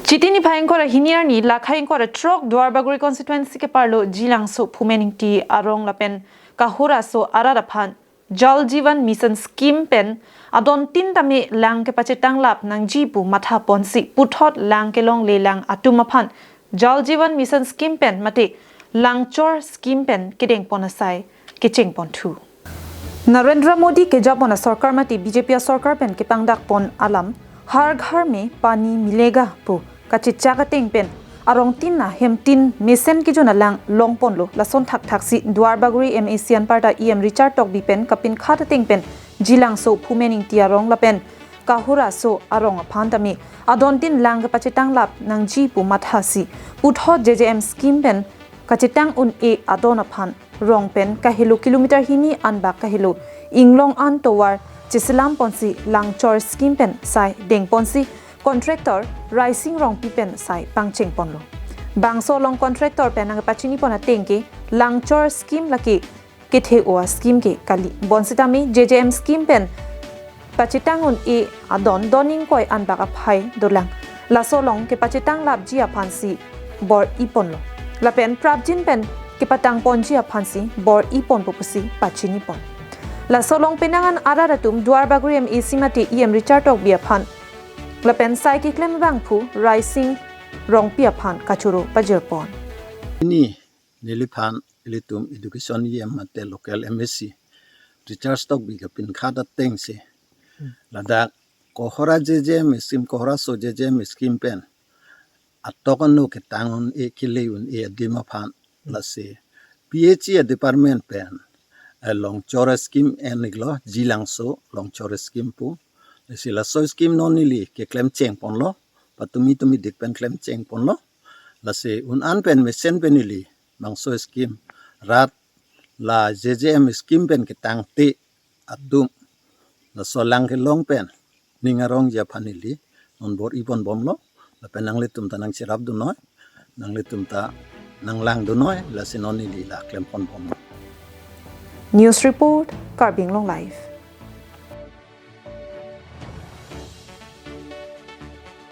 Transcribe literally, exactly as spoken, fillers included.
Chiti niphai ingkoi ra hini arni, lakhai ingkoi ra throk Duarbagori constituency keparlo Jilangso Phumen Ingti arong lapen Kahura aso arat aphan Jal Jeevan Mission scheme pen adontin tame lang kepachethang lap nangji pu matha ponsi puthot lang kelonglelang atum aphan Jal Jeevan Mission scheme pen mate Langchor scheme pen kedeng pon asai kecheng ponthu. Narendra Modi kejapon asorkar mate B J P asorkar pen kepangdak pon alam Har Ghar Mein Pani Milega pu kachechak ateng pen arongtin ahem tin mesen kejun alang long ponlo. Lason thakthak si Duarbagori M A C anparta E M Richard Tokbi pen kapinkhat ateng pen Jilangso Phumen Ingti arong lapen Kahura aso arong aphan tame adontin lang kepachethang lap nangji pu matha si puthot J J M scheme pen kachethang un-e adon aphan rong pen kahelo kilometer hini anbak kahelo inglong an tovar cheselam ponsi Langchor scheme pen sai deng ponsi contractor Raising Rongpi pen sai pangcheng ponlo. Bangso along contractor pen nangpachini pon ateng ke Langchor scheme lake kethe-o ascheme ke kali. Bonsitame J J M scheme pen pachethang un-e adon don ingkoi anbak aphai dolang. Laso along kepachethang lapji aphan si bor-i ponlo. Lapen prapjin pen kepatang ponji aphan si bor-i ponpo pusi pachini pon. Laso along penang an arat atum Duarbagori M A C mate E M Richard Tokbi aphan lapen sai keklem abangphu Raising Rongpi aphan kachoro pajir pon. Ini neliphan ilitum education E M mate local M A C Richard Tokbi kapinkhat ateng si ladak Kohora J J M scheme, Kohora aso J J M scheme pen atok ano ketang un-e kele un-e adim aphan lasi P H E department pen eh, Langchor scheme en-iklo, Jilangso Langchor scheme pu. Lasi laso scheme non neli keklem cheng ponlo, patumi tumi dik pen klem cheng ponlo. Lasi un an pen mesen pen neli bangso scheme rat la J J M scheme pen ketangte atum laso lang kelong pen ning arongji aphan neli non bor-i pon bomlo. Lapen nanglitum ta nangcherap dunnoi, nanglitum ta nanglang dunnoi, lasi non neli la klem pon bomlo. News report, Karbi Anglong Live.